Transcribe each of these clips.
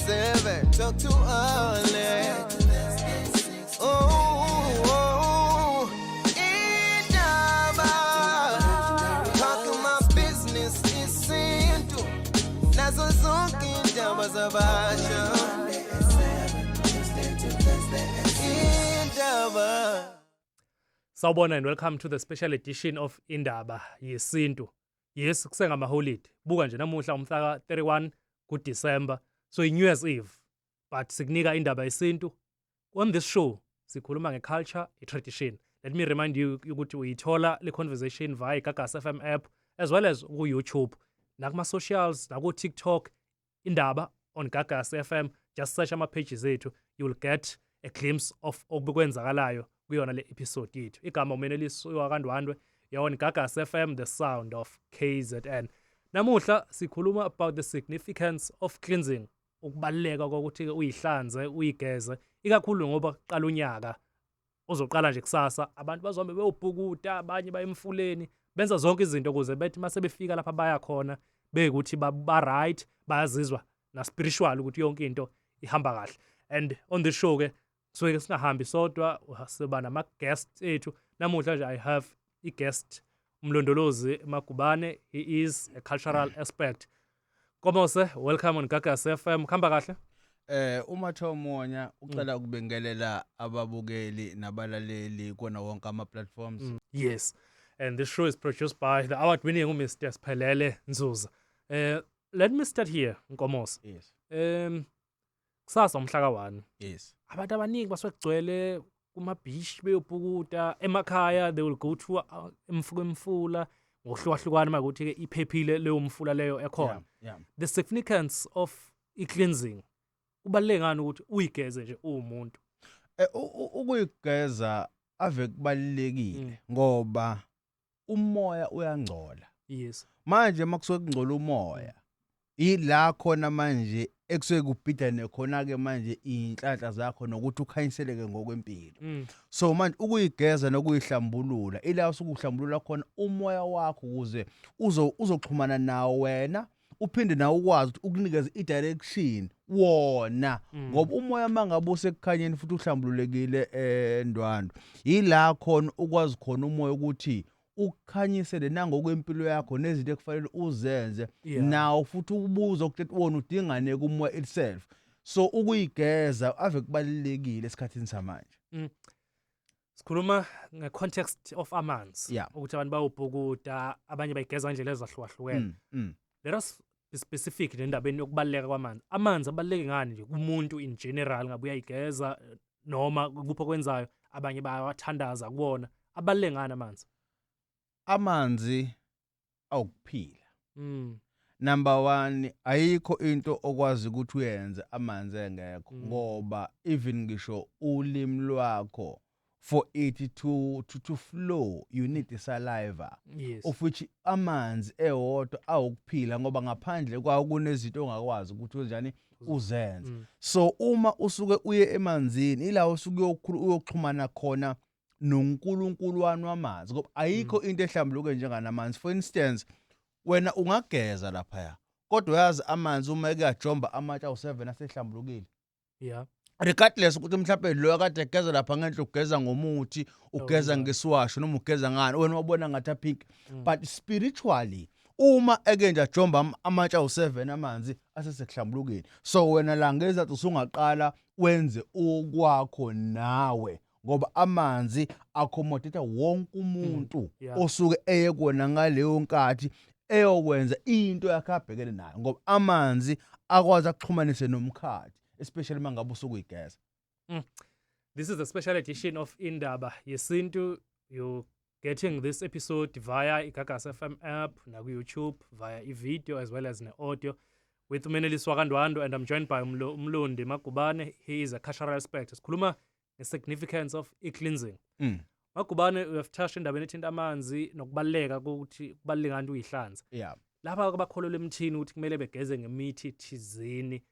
7, talk to Alex. Oh, indaba. Talking my business isintu. Nazo zonke indaba zabasha. Indaba. Sawubona and welcome to the special edition of Indaba Yesintu. Yes, kusengama-holiday. Buka nje namuhla umhla ka-31 kuDecember. So i-New Year's Eve. But sikunika Indaba Yesintu. On this show sikhuluma nge-culture, i-tradition. Let me remind you ukuthi uyithola le conversation via iGagasi FM app as well as ku-YouTube, nakuma-socials, naku-TikTok, Indaba on Gagasi FM. Just search ama-pages ethu, you will get a glimpse of okukwenzakalayo kuyona le episode yethu. Igama uMenelisi wakaNdwandwe, yona Gagasi FM, the sound of KZN. Namuhla sikhuluma about the significance of cleansing, ukubaluleka kokuthi uyihlanze, uyigeze, ikakhulu ngoba kuqala unyaka ozoqala nje kusasa. Abantu bazohambe beyobhukuda, abanye baye emfuleni, benza zonke izinto ukuze bethi mase befika lapha baya khona bekuthi ba right, bayazizwa na spiritual ukuthi yonke into ihamba kahle. And on the show ke suke singahambi sodwa, siba nama guests ethu. Namuhla nje I have i guest, uMlondolozi Magubane. He is a cultural expert. Komose, welcome on Gagasi FM. Khamba kahle? UMathomonya ucela ukubingelela ababukeli nabalaleli kona wonke ama platforms. Yes. And this show is produced by the award winning Mr. Sphelele Nzuza. Let me start here, Nkomose. Yes. Kusasa umhla ka1. Yes. Abantu abaningi basuke kugcwele kuma beach beyobhukuda, emakhaya they will go to emfula ngokuhlukahlukana makuthi ke iphephile leyo mfula leyo ekhona. The significance of i-cleansing, kubaluleke ngani ukuthi uyigeze nje uwumuntu? Ukuyigeza ave kubalulekile ngoba umoya uyangcola. Manje makusuke kungcola umoya, ila khona manje ekusuke kubhidane khona ke manje inhlanhla zakho nokuthi ukhanyiseleke ngokwempilo. So manje ukuyigeza nokuyihlambulula, ila usuke uhlambulula khona umoya wakho ukuze uzoxhumana nawo wena, uphinde nawe ukwazi ukuthi ukunikeze i-direction wona, ngoba umoya mangabe usekukhanyeni futhi uhlambululekile, Ndwandwe, yila khona ukwazi khona umoya ukuthi ukukhanyisele nangokwempilo yakho nezinto ekufanele uzenze, nawo futhi ukubuza ukuthi wona udingane kumoya itself. So ukuyigeza ave kubalulekile esikhathini samanje. Sikhuluma nge-context of amanzi, ukuthi abantu bayobhukuda, abanye bayigeza ngendlela ezahlukahlukene. Let us be specific nendabeni yokubaluleka kwamanzi. Amanzi abaluleke ngani nje kumuntu in general, ngabe uyayigeza noma kuphi okwenzayo, abanye bayawathandaza kuwona. Abaluleke ngani amanzi? Amanzi awukuphila. Number 1, ayikho into okwazi ukuthi uyenze amanzi engekho, ngoba even ngisho ulimi lwakho, for it to flow you need saliva, of which amanzi ewodwa awukuphila, ngoba ngaphandle kwawo kunezinto ongakwazi ukuthi unjani uzenze. So uma usuke uye emanzini, ila usuke uyoxhumana khona noNkulunkulu wani wamanzi, ngoba ayikho into ehlambuluke njenganamanzi. For instance, wena ungageza laphaya, kodwa uyazi amanzi uma ekuyajomba amatshe awu7 asehlambulukile, regardless ukuthi mhlawumbe lo kade egeza lapha ngenhla ugeza ngomuthi, ugeza Njalo. ngesiwasho noma ugeza ngani, wena wabona ngathi apink, but spiritually uma eke nje ajomba amatshe awu7, amanzi asesekuhlambulukile. So wena la ngezathu usungaqala wenze okwakho nawe, ngoba amanzi accommodate wonke umuntu osuke eye kona ngaleyo nkathi eyokwenza into yakhe abhekene nayo, ngoba amanzi akwazi akuxhumanise nomkhathi, especially mangabe usuke uyigeza. This is a special edition of Indaba Yesintu. You're getting this episode via iGagasi FM app, naku YouTube via i-video as well as ne-audio with uMenelisi wakaNdwandwe, and I'm joined by Umlondi Magubane. He is a cultural expert. Sikhuluma nge-significance of e-cleansing. Magubane, we have touched endabeni ethinta amanzi nokubaluleka kokuthi kubaluleke ngani uyihlanze. Lapha abakholelwa emthini ukuthi kumele begeze ngemithi thizeni.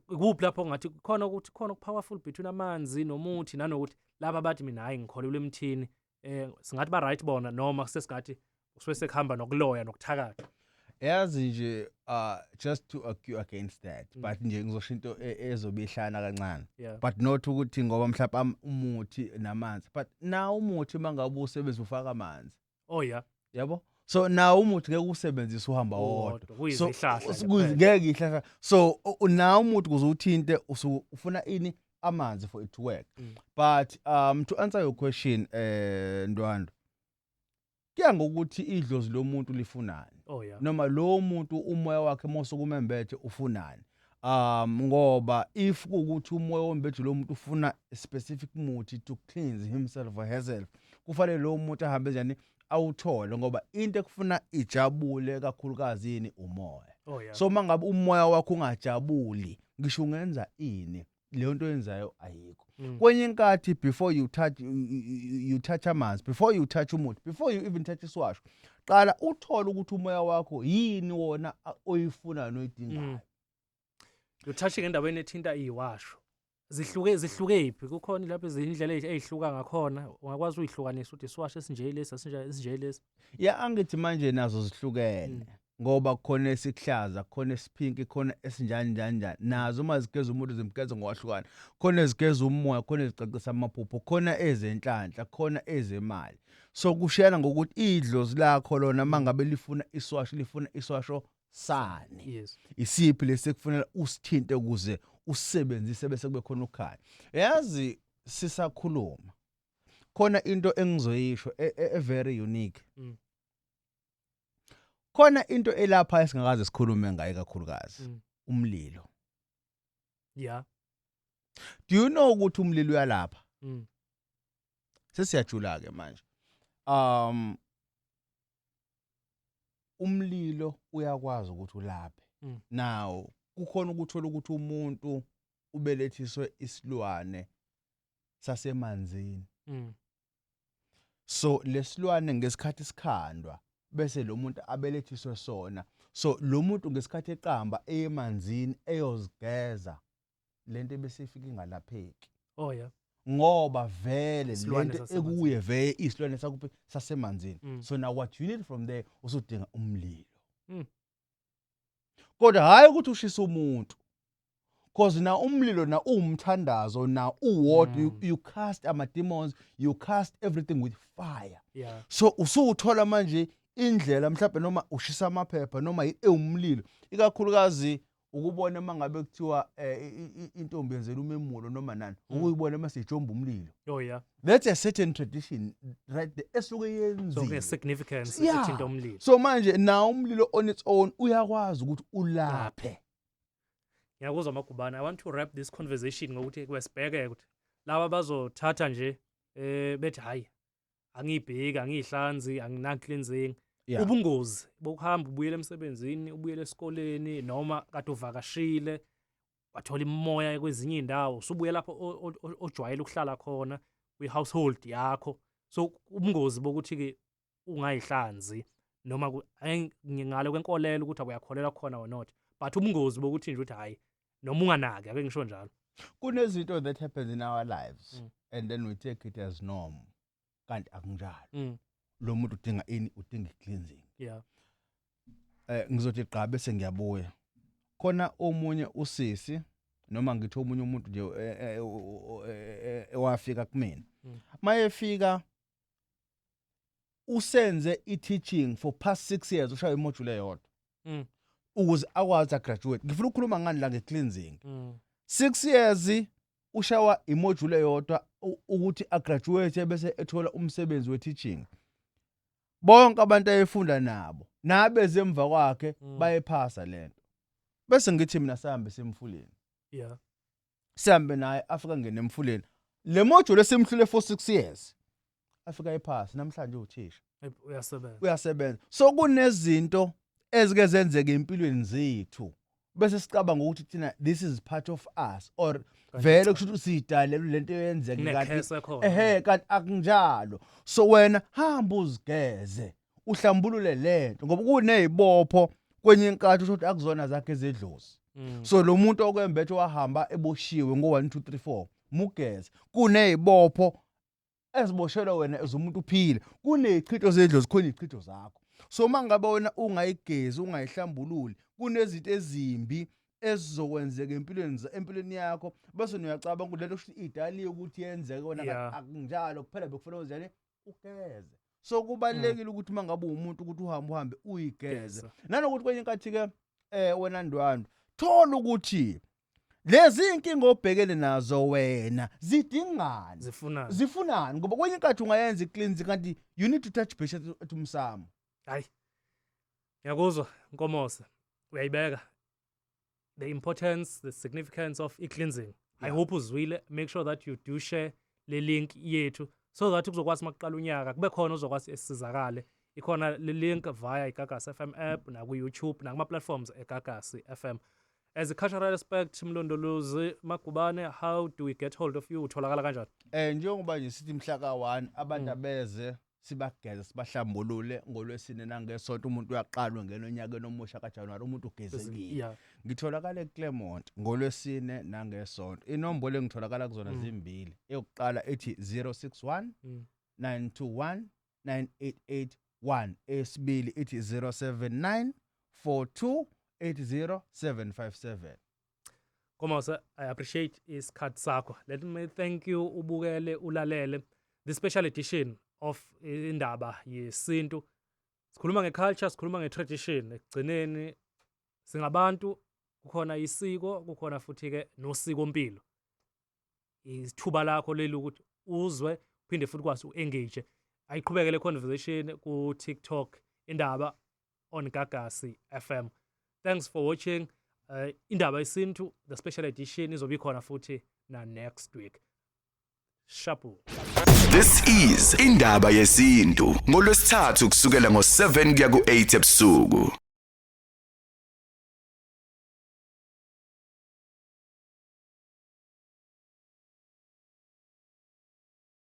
Kuphi lapho ngathi khona ukuthi khona powerful between amanzi nomuthi, nanokuthi laba bathi mina hayi, ngikholelwa emthini, singathi ba right bona noma sesingathi kusuke sekuhamba nokuloya nokuthakatha? Yazi nje, just to argue against that, but nje ngizosho into ezobe ihlana kancane, but not ukuthi ngoba mhlawumbe umuthi namanzi, but now umuthi mangabe usebenzisa ufaka amanzi. Yabo, so now umuthi ngeke usebenzise uhamba wodwa. Wodwa, kuyizihlahla nje kuphela. Ngeke ihlahla. So now umuthi kuze uthinte ufuna ini? Amanzi for it to work. But to answer your question, Ndwandwe, kuya ngokuthi idlozi lomuntu lifunani noma lo muntu umoya wakhe mosukumembethe ufunani, ngoba if kuwukuthi umoya wombethe lo muntu ufuna a specific muthi to cleanse himself or herself, kufanele lo muntu ahambe njani awuthole, ngoba into ekufuna ijabule kakhulukazi yini? Umoya. So mangabe umoya wakho ungajabuli, ngisho ungenza ini, leyo nto oyenzayo ayikho. Kwenye inkathi before you touch amanzi, before you touch umuthi, before you even touch isiwasho, qala uthole ukuthi umoya wakho yini wona oyifunayo noyidingayo. You're touching endaweni ethinta iwasho. Zihluke phi? Kukhona lapho izindlela ey'hluka ngakhona. Ungakwazi uyihlukanisa ukuthi isiwasho esinje lesi, esinje esinje lesi? Ya, angithi manje nazo zihlukene, ngoba khona esikuhlaza, khona esiphinki, khona esinjani njani njani. Nazo uma zigeza umuntu zimgeza ngokwahlukana. Khona ezigeza umoya, khona ezicacisa amaphupho, khona ezenhlanhla, khona ezemali. So kushiyana ngokuthi idlozi lakho lona mangabe lifuna iswasho, lifuna iswasho sani. Isiphi lesekufanele usithinte ukuze usebenzise bese kube khona ukukhanya. Yazi, sisakhuluma khona into engizoyisho e very unique. Khona into elapha esingakaze sikhulume ngayo kakhulukazi, umlilo. Do you know ukuthi umlilo uyalapha? Sesiyajula ke manje. Umlilo uyakwazi ukuthi ulaphe. Now kukhona ukuthola ukuthi umuntu ubelethiswe isilwane sasemanzini. So lesilwane ngesikhathi sikhandwa bese lo muntu abelethiswe sona, so lo muntu ngesikhathi eqamba emanzini eyozigeza, lento bese ifika ingalapheki, ngoba vele Isilwane lento sasemanzini. ekuye vele isilwane sakuphi? Sasemanzini. So now what you need from there, usudinga umlilo, kodwa hayi ukuthi ushisa umuntu, cause na umlilo na uwumthandazo na uwodwa. You cast ama demons, you cast everything with fire. So usuwuthola manje indlela, mhlawumbe noma ushisa amaphepha noma ewumlilo, ikakhulukazi ukubona mangabe kuthiwa intombi yenzela umemulo noma nani, ukuyibona mase ijomba umlilo. That's a certain tradition right there esuke So yenziwe. kune significance ethinta umlilo. So manje na umlilo on its own uyakwazi ukuthi ulaphe. Ngiyakuzwa, Magubane. I want to wrap this conversation ngokuthi kwesibheke ukuthi laba bazothatha nje bethi hayi, angiyibheki, angiyihlanzi, angina cleansing. Ubungozi bokuhamba ubuyele emsebenzini, ubuyele esikoleni, noma kade uvakashile wathola imoya kwezinye indawo, usubuye lapho ojwayele ukuhlala khona kwi-household yakho. So ubungozi bokuthi ke ungayihlanzi noma ngingale kwenkolelo ukuthi akuyakholelwa khona or not, but ubungozi bokuthi nje uthi hayi noma unganaki, ake ngisho njalo. Kunezinto that happens in our lives and then we take it as norm, kanti akunjalo. Lo muntu udinga ini? Udinga i-cleansing. Ngizothi gqa bese ngiyabuya. Khona omunye usisi, noma ngithi omunye umuntu nje owafika kumina. Mayefika usenze i-teaching for past 6 years, ushaya imodule eyodwa ukuze akwazi agraduate. Ngifuna ukukhuluma ngani la? Nge-cleansing. 6 years ushawa imodule eyodwa ukuthi agraduate bese ethola umsebenzi we-teaching. Bonke abantu ayefunda nabo nabeze emva kwakhe bayephasa lento. Bese ngithi mina sihambe semfuleni. Sihambe naye, afika ngene emfuleni, le module esimhlule for 6 years afika ephasi. Namhlanje uthisha. Uyasebenza. Uyasebenza. So kunezinto ezike zenzeke empilweni zethu bese sicabanga ukuthi thina this is part of us or Kanti vele cha. kusho ukuthi sidalelwe lento eyenzeke, kanti Kunekhese khona. Ehe, kanti akunjalo. So wena hamba uzigeze, uhlambulule lento, ngoba kunezibopho kwenye inkathi usho ukuthi akuzona zakhe ezedlozi. So lo muntu okwembethe wahamba eboshiwe ngo 1 2 3 4, mugeze. Kunezibopho eziboshelwa wena as umuntu uphile, kunezichitho zedlozi, khona izichitho zakho. So mangabe wena ungayigezi, ungayihlambululi, kunezinto ezimbi ezizokwenzeka empilweni yakho, bese uyacabanga ukuthi lento kusho idaliwe ukuthi yenzeke wena, akunjalo. Kuphela bekufanele wenzele ugeze. So kubalulekile ukuthi mangabe uwumuntu ukuthi uhambe uhambe uyigeze. Geza. Nanokuthi kwenye inkathi ke, wena Ndwandwe, thola ukuthi lezi inkinga obhekene nazo wena zidingani. Zifunani. Zifunani, ngoba kwenye inkathi ungayenza i-cleansing kanti you need to touch base at umsamo. Hayi, ngiyakuzwa, Nkomose, uyayibeka the importance, the significance of i-cleansing. I hope uzwile. Make sure that you do share le link yethu so that kuzokwazi makuqala unyaka kube khona uzokwazi esizakale. Ikhona le link via iGagasi FM app, naku-YouTube, nakuma-platforms eGagasi FM. As a cultural aspect, Mlondolozi Magubane, how do we get hold of you? Utholakala kanjani? Njengoba nje sithi mhla ka1 abantu abeze sibageze, sibahlambulule ngolwesine nangesonto. Umuntu uyaqalwa ngena onyakeni omusha kaJanuary umuntu ugezekile. Ngitholakala eClermont ngolwesine nangesonto. Inombolo engitholakala kuzona zimbili. Eyokuqala ethi 061 921 9881. Esibili ithi 079 42 80757. Nkomose, I appreciate isikhathi sakho. Let me thank you ubukele, ulalele the special edition of Indaba Yesintu. Sikhuluma ngeculture, sikhuluma ngetradition. Ekugcineni singabantu, kukhona isiko, kukhona futhi ke nosiko mpilo. Isithuba lakho leli ukuthi uzwe, uphinde futhi kwazi uengage. Ayiqhubeke le conversation ku TikTok, Indaba on Gagasi FM. Thanks for watching. Indaba Yesintu, the special edition, izobe ikhona futhi na next week. Shapu. This is Indaba Yesintu ngolwesithathu kusukela ngo7 kuya ku8 ebusuku.